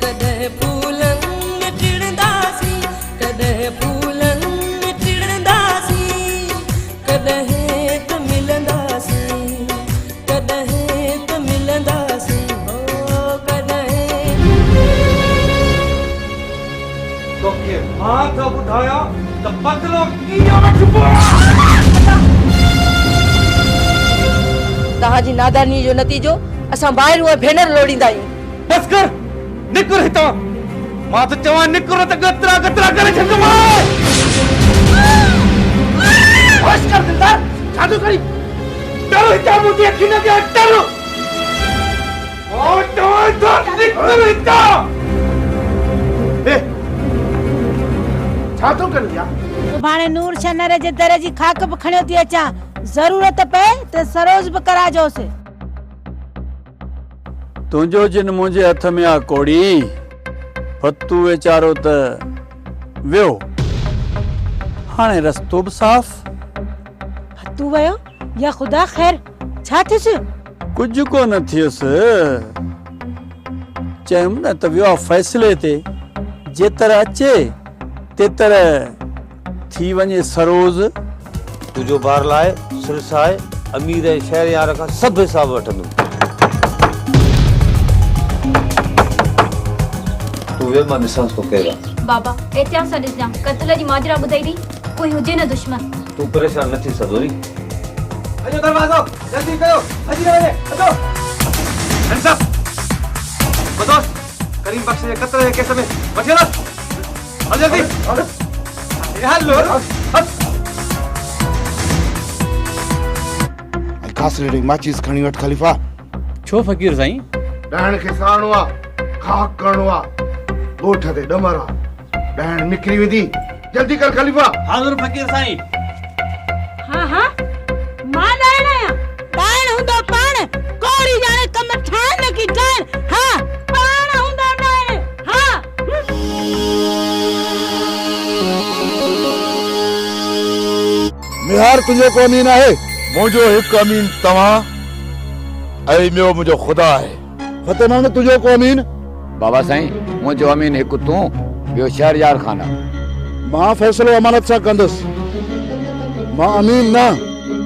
ڪڏهن ڦولن ۾ ٽڙنداسين، ڪڏهن ڦولن ۾ ٽڙنداسين، ڪڏهن ته ملنداسين، ڪڏهن ته ملنداسين، هو ڪڏهن. توکي مان ٿو ٻڌايان ته بدلو ڪيئن وٺبو آ. توهان جي نادانيء جو نتيجو اسان ڀائرون ۽ ڀينر لوڙيندا آهيون. بس ڪر، نڪر هتان. مان ٿو چوان نڪر نه ته ڳترا ڳترا ڪري ڇڏيندومانء. هوش ڪر دلدار، ڇا ٿو ڪرين؟ ٽر هتان منهنجي اکين اڳيان ٽر. مان چوان ٿو نڪر هتان. اي ڇا ٿو ڪرين يار؟ سڀاڻي نور شنر جي در جي خاڪ به کڻيو ٿي اچان. ضرورت پئي ته سروز به ڪراجوس. تنهنجو جن منهنجي هٿ ۾ آ ڪوڙي، فتو ويچارو ته ويو، هاڻي رستو به صاف. فتو ويو يا خدا خير، ڇا ٿيس؟ ڪجهه ڪونه ٿيس، چيم نه ته ويو آ فيصلي تي، جيتر اچي تيتر ٿي وڃي سروز. تنهنجو بار لاء سرسائي امير ۽ شهريار کان سڀ حساب وٺندم. تون ويهه مان ڏسانس ٿو ڪير آ. بابا احتياط سان ڏسجان قتل جي ماجرا ٻڌائي ٿي ڪوئي هجي نه دشمن. تون پريشان نه ٿي سدوري. اچو دروازو جلدي ڪيو ڀڄي نه وڃي اچو. انصاف ٻڌوس ڪريم بخش جي قتل جي ڪيس ۾ وٺي هلوس. هل جلدي هل هل. ۽ کاسڙي جي ماچيس کڻي وٺ خليفا. ڇو فقير سائين؟ ڏائڻ کي ساڙڻو آ، خاڪ ڪرڻو آ، ڳوٺ تي ڏمر آ، ڏائڻ نڪري ويندي، جلدي ڪر خليفا. حاضر فقير سائين. ها ها مان ڏائڻ آهيان، ڏائڻ هوندو پاڻ، ڪوري ڄاڻي ڪم ٺاهن نه ڪي ڊاهن، ها پاڻ هوندو ڏائڻ، ها. ميهار تنهنجو ڪو امين آهي؟ منهنجو هڪ امين توهان ۽ ٻيو منهنجو خدا آهي. فتح محمد تنهنجو ڪو امين؟ بابا سائين منهنجو امين هڪ تون ٻيو شهريار خان آ. مان فيصلو امانت سان ڪندس. مان امين نه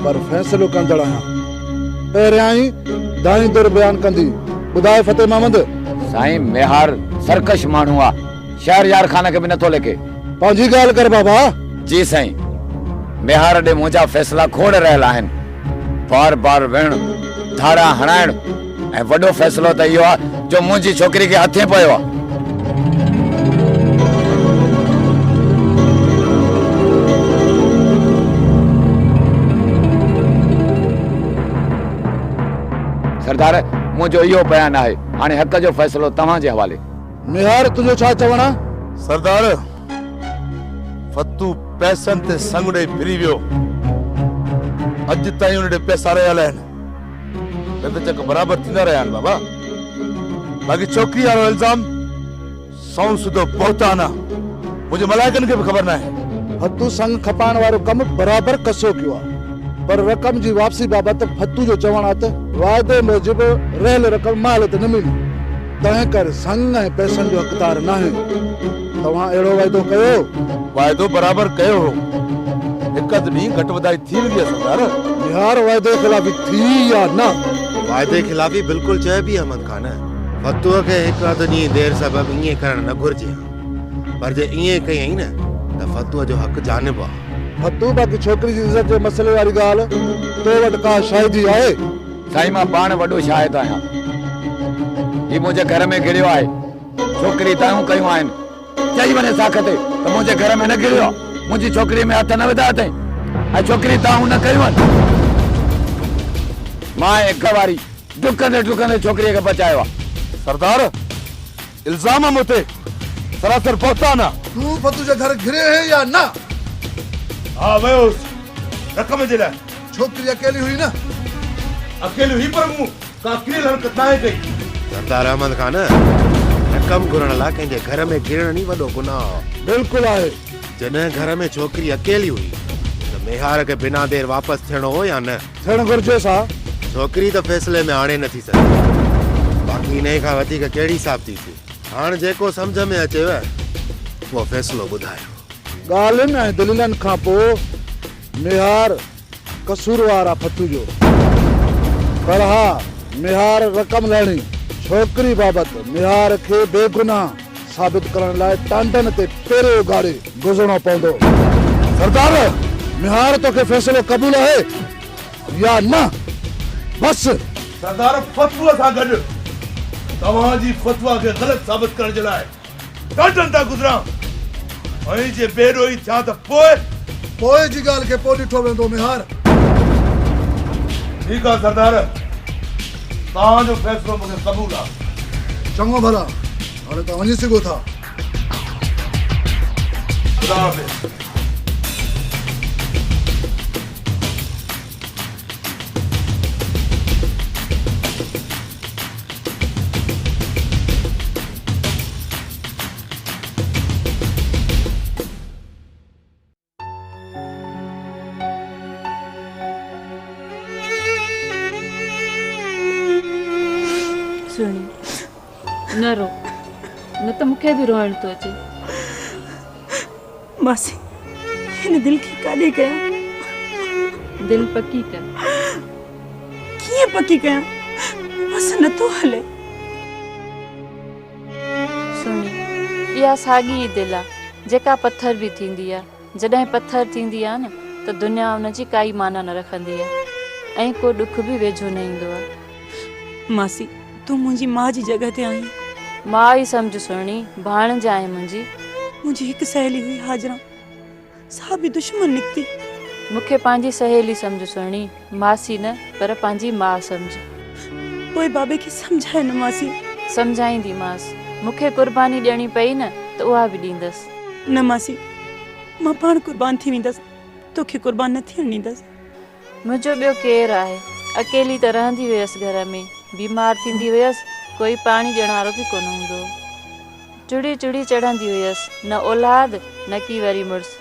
پر فيصلو ڪندڙ آهيان. پهريائين دائين در بيان ڪندي ٻڌاء فتح محمد. سائين ميهار سرڪش ماڻهو آ شهريار خان کي به نٿو ليکي. پنهنجي ڳالهه ڪر بابا. جي سائين ميهار ڏي منهنجا فيصلا کوڙ رهيل آهن. بار بار ويهڻ، ڌاڙا هڻائڻ ۽ وڏو فيصلو ته اهو آ جو منهنجي ڇوڪري کي هٿين پيو آ. سردار منهنجو اهو بيان آهي، هاڻي حق جو فيصلو توهان جي حوالي. ميهار تنهنجو ڇا چوڻ آ؟ سردار فتو پئسن تي سڱ ڏئي ڦري ويو. اڄ تائين ان ڏي پئسا رهيل آهن. ڏند چڪ برابر ٿيندا رهيا آهن بابا. باقي ڇوڪري وارو الزام سنئون سڌو بهتان آ. منهنجي ملائڪن کي به خبر ناهي. فتو سڱ کپائڻ وارو ڪم برابر ڪسو ڪيو آ. پر رقم جي واپسي بابت فتو جو چوڻ آ ته واعدي موجب رهيل رقم مهل تي نه ملي. تنهن ڪري سڱ ۽ پئسن جو حقدار ناهي. توهان اهڙو وعدو ڪيو؟ وعدو برابر ڪيو هو. هڪ اڌ ڏينهن گهٽ وڌائي ٿي ويندي آهي سردار. نهار وعدي خلافي ٿي يا نه؟ وعدي خلافي بلڪل چئبي احمد خان. فتوح کي هڪ اڌ ڏينهن دير سبب ائين ڪرڻ نه گهرجي ها. پر جي ائين ڪيائين نه ته فتوح جو حق جانب آ. فتوح باقي ڇوڪري جي عزت جي مسئلي واري ڳالهه تو وٽ ڪا شاهدي آهي؟ سائين مان پاڻ وڏو شاهد آهيان. هي منهنجي گهر ۾ گهڙيو آهي. ڇوڪري دانهون ڪيون آهن. چئي وڃي ساک تي ته منهنجي گهر ۾ نه گهڙيو آهي. منهنجي ڇوڪري ۾ هٿ نه وڌا اٿئي ۽ ڇوڪري دانهون نه ڪيون آهن. مان ۽ گهر واري ڊڪندي ڊڪندي ڇوڪريء کي بچايو آهي. سردار، الزام مون تي سراسر بهتان آ. تون فتو جي گهر گهري هين يا نه؟ ها ويو هوس رقم جي لاء. ڇوڪري اڪيلي هئي نه؟ اڪيلي هئي پر مون ڪا ڪريل حرڪت ناهي ڪئي. سردار احمد خان، رقم گهرڻ لاء ڪنهن جي گهر ۾ گهڙڻ ئي وڏو گناهه آ. بلڪل آهي. جڏهن گهر ۾ ڇوڪري اڪيلي هئي ته ميهار کي بنا دير واپس ٿيڻو هو يا نه؟ ٿيڻ گهرجيس ها. ڇوڪري ته فيصلي ۾ آڻي نٿي سگهي. باقي انهيء کان وڌيڪ ڪهڙي ثابتي ٿئي؟ هاڻ جيڪو سمجهه ۾ اچيو اهو فيصلو ٻڌايو. ڳالهين ۽ دليلن کان پوء ميهار قصوروار آ ڦتو جو. پر ها ميهار رقم لهڻي ڇوڪري بابت ميهار کي بيگناهه ثابت ڪرڻ لاء ٽانڊن تي پيري اگهاڙي گذرڻو پوندو. سردار! ميهار توکي فيصلو قبول آهي يا نه؟ بس! سردار فتويٰ سان گڏ توهان جي فتويٰ کي غلط ثابت ڪرڻ جي لاء ٽانڊن تان گذران ۽ جي بي ڏوهي ٿيان ته پوء؟ پوء جي ڳالهه کي پوء ڏٺو ويندو ميهار. ٺيڪ آ سردار، توهان جو فيصلو مون کي قبول آ. چڱو ڀلا، هاڻي توهان وڃي سگهو ٿا. خدا حافظ. سهڻي نه رو نه ته مون کي به روئڻ ٿو اچي. ماسي هن دل کي ڪاڏي ڪيان؟ دل پڪي ڪر. ڪيئن پڪي ڪيان؟ وس نٿو هلي. سهڻي اها ساڳي ئي دل آ جيڪا پٿر به ٿيندي آ. جڏهن پٿر ٿيندي آ نه ته دنيا ان جي ڪائي معنيٰ نه رکندي آ ۽ ڪو ڏک به ويجهو نه ايندو آ. ماسي تون منهنجي ماء جي جڳهه تي آهين. ماء ئي سمجهه سهڻي، ڀاڻج آهين منهنجي. منهنجي هڪ سهيلي هئي حاجران، سا به دشمن نڪتي. مون کي پنهنجي سهيلي سمجهه سهڻي، ماسي نه پر پنهنجي ماء سمجهه. پوء بابي کي سمجهاء نه ماسي. سمجهائينديمانس، مون کي قرباني ڏيڻي پئي نه ته اها به ڏيندس. نه ماسي، مان پاڻ قربان ٿي ويندس، توکي قربان نه ٿيڻ ڏيندس. منهنجو ٻيو ڪير آهي؟ اڪيلي ته رهندي هيس گهر ۾، بيمار ٿيندي هيس، ڪوئي پاڻي ڏيڻ وارو به ڪونه هوندو هو. چڙهي چڙهي چڙهندي هيس، نه اولاد، نه ڪي وري مڙس.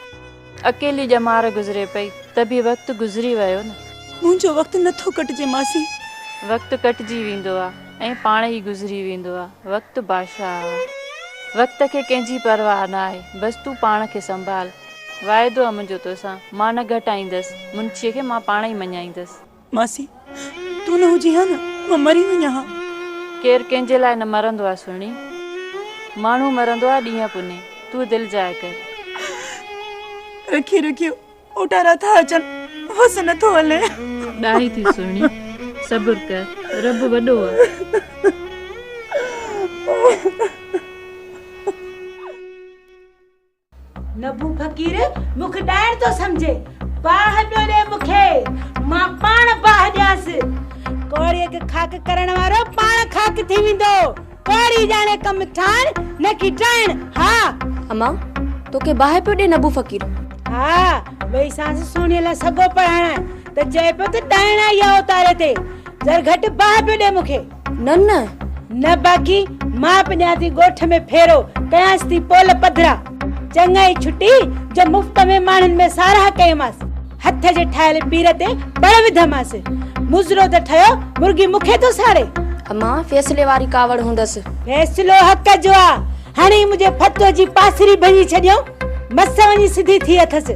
اڪيلي ڄمار گذري پئي، ته به وقت گذري ويو نه. منهنجو وقت نه ٿو ڪٽجي ماسي. وقت ڪٽجي ويندو آ ۽ پاڻ ئي گذري ويندو آ. وقت بادشاهه آ. وقت کي ڪنهن جي پرواهه نه آهي. بس تون پاڻ کي سنڀال. واعدو آ منهنجو توسان، مان نه گهٽائيندس، منشيء کي مان پاڻ ئي مڃائيندس. ماسي، تون نه هجين ها نه، مان مري وڃان ها. ڪير ڪنهن جي لاء نه مرندو آ سهڻي. ماڻهو مرندو آ ڏينهن پني. تون دلجاء ڪر. رکي رکي اوٽارا ٿا اچن، وس نه ٿو هلي. ڏاهي ٿي سهڻي، صبر ڪر، رب وڏو آ. نبو فقير مون کي ڏائڻ ٿو سمجهي، باهه پيو ڏي مون کي، مان پاڻ باهه ڏيانس. ڪوڙيء کي خاڪ ڪرڻ وارو پاڻ خاڪ ٿي ويندو. ڪوڙي ڄاڻي ڪم ٺاهڻ نه ڪي ڊاهڻ، ها. امان، توکي باهه پيو ڏي نبو فقير. ها، وئي سانس سهڻيء لاء سڳو پڙهائڻ ته چئي پيو ته ڏائڻ آئي آ اوتاري تي، ذر گهٽ باهه پيو ڏي مون کي. نه نه. نه باقي مان به ڏيان ٿي ڳوٺ ۾ ڦيرو، ڪيانس ٿي پول پڌرا. چڱائي ڇٽي جو مفت ۾ ماڻهن ۾ ساراهه ڪيومانس. هٿ جي ٺاهيل پير تي بڙ وڌمانس. مجرو ته ٺهيو، مرغي مون کي ٿو ساڙي. امان، فيصلي واري ڪاوڙ هوندس. فيصلو حق جو آ. هڻي منهنجي ڦتوء جي پاسري ڀڃي ڇڏيائون. مس وڃي سڌي ٿي اٿس.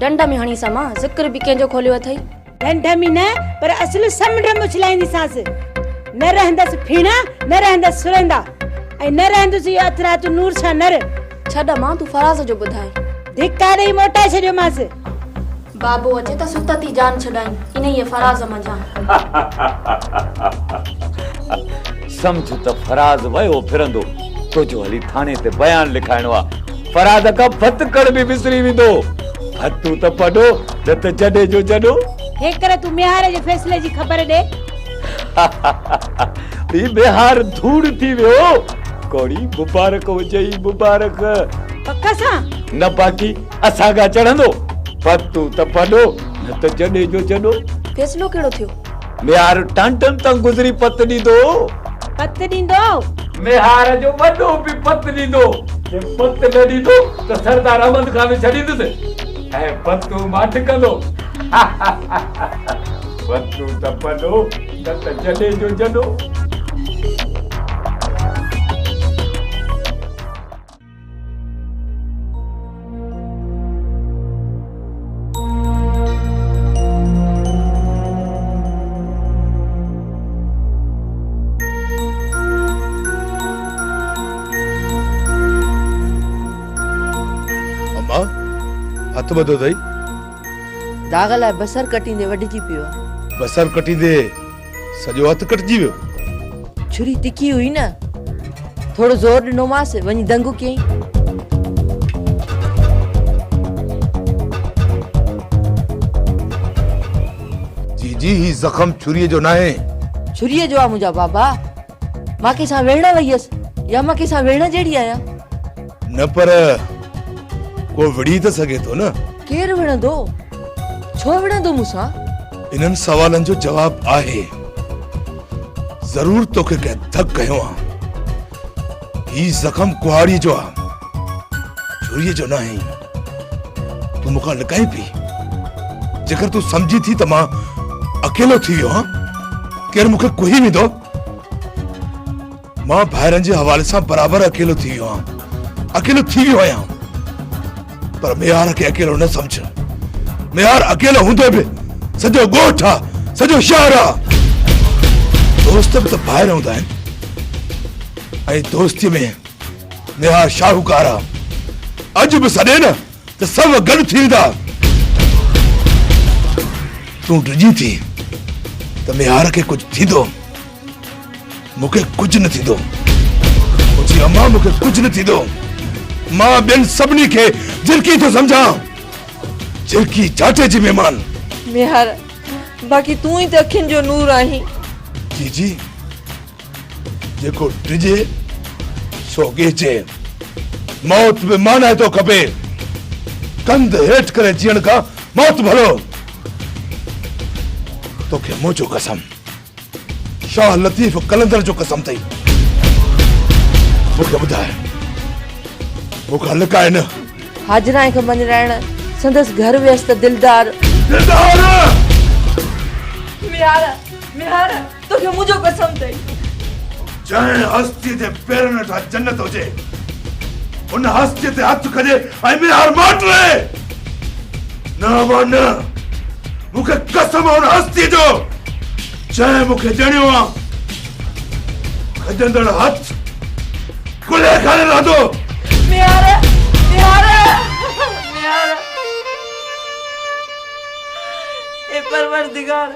ڍنڍ ۾ هڻيس امان، ذڪر به ڪنهن جو کوليو اٿئي. ڍنڍ ۾ نه پر اصل سمنڊ ۾ اڇلائينديسانس. نه رهندس ڦيڻا، نه رهندس سريندا ۽ نه رهندس اهو اٿراتو نور شاهه نر. ڇڏ امان، تون فراز جو ٻڌاء. ڌڪا ڏيئي موٽائي ڇڏيومانس. بابو اچي ته ست ٿي جان ڇڏائين انهيء فراز منجهان. سمجهه ته فراز ويو ڦرندو. تنهنجو هلي ٿاڻي تي بيان لکائڻو آ. فراز کان ڦتڪڙ به وسري ويندو. ڦتو ته پڏو، نه ته جڏي جو جڏو. هيڪر تون ميهار جي فيصلي جي خبر ڏي. هي ميهار ڌوڙ ٿي ويو. ڪوڙي مبارڪ هجئي مبارڪ. پڪ سان؟ نه باقي اسان کان چڙهندو. ڦتو ته پڏو، نه ته جڏي جو جڏو. فيصلو ڪهڙو ٿيو؟ ميهار ٽانٽن تان گذري پت ڏيندو. پت ڏيندو؟ ميهار جو وڏو به پت ڏيندو. جي پت نه ڏيندو ته سردار احمد خان ڇڏيندس ۽ پتو ماٺ ڪندو. پتو ته پڏو نه ته جڏي جو جڏو. هٿ ٻڌو اٿئي؟ داغ لاء بصر ڪٽيندي وڍجي پيو آ. بصر ڪٽيندي سڄو هٿ ڪٽجي ويو. ڇري تکي هئي نه، ٿورو زور ڏنومانس، وڃي دنگ ڪيائين. جيجي هي زخم ڇريء جو ناهي. ڇريء جو آ منهنجا بابا. مان ڪنهن سان وڙهڻ وئي هيس يا مان ڪنهن سان وڙهڻ جهڙي آهيان؟ نه پر ڪو وڙهي ته سگهي ٿو نه. ڪير وڙهندو؟ ڇو وڙهندو مون سان؟ انهن سوالن جو جواب آهي. ضرور توکي ڪنهن ڌڪ هنيو آ. هي زخم ڪهاڙيء جو آ، ڇريء جو ناهي. تون مون کان لڪائين پئي. جيڪر تون سمجهين ٿي ته مان اڪيلو ٿي ويو آهيان، ڪير مون کي ڪهي ويندو؟ مان ڀائرن جي حوالي سان برابر اڪيلو ٿي ويو آهيان، اڪيلو ٿي ويو آهيان، پر ميهار کي اڪيلو نه سمجهه. ميهار اڪيلو هوندو به سڄو ڳوٺ آ، سڄو شهر آ. دوست به ته ڀائر هوندا آهن ۽ دوستيء ۾ ميهار شاهوڪار آ. اڄ به سڏي نه ته سڀ گڏ ٿي ويندا. تون ڊڄين ٿي ته ميهار کي ڪجهه ٿيندو. مون کي ڪجهه نه ٿيندو. منهنجي امان مون کي ڪجهه نه ٿيندو. مان ٻين سڀني کي جهرڪي ٿو سمجهان. جهرڪي جاٽي جي مهمان. ميهار، باقي تون ئي ته اکين جو نور آهين. جيجي، جيڪو ڊڄي سو ڳيچي. موت به مانائتو کپي. ڪنڌ هيٺ ڪري جيئڻ کان موت ڀلو. توکي منهنجو قسم. شاهه لطيف قلندر جو قسم اٿئي مون کي ٻڌاء مون کان لڪاء نه. حاجران کي مڃرائڻ سندس گهر ويس ته دلدار. دلدار! ميهار! ميهار! توکي منهنجو قسم اٿئي. جنهن هستيء جي پيرن هيٺان جنت هجي، ان هستيء تي هٿ کڄي ۽ ميهار ماٺ رهي. نه امان نه! مون کي قسم آ ان هستيء جو جنهن مون کي ڄڻيو آ. کڄندڙ هٿ ڪلهي کان نه لهندو. ميهار! ميهار! ميهار! اي پروردگار!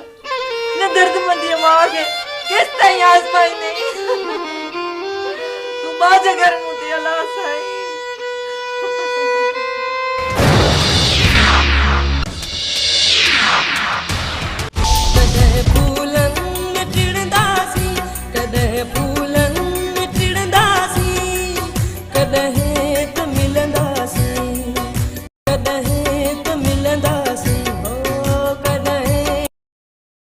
هن دردمنديء ماء کي ڪيستائين آزمائيندين؟ تون ٻاجهه ڪر مون تي الله سائين.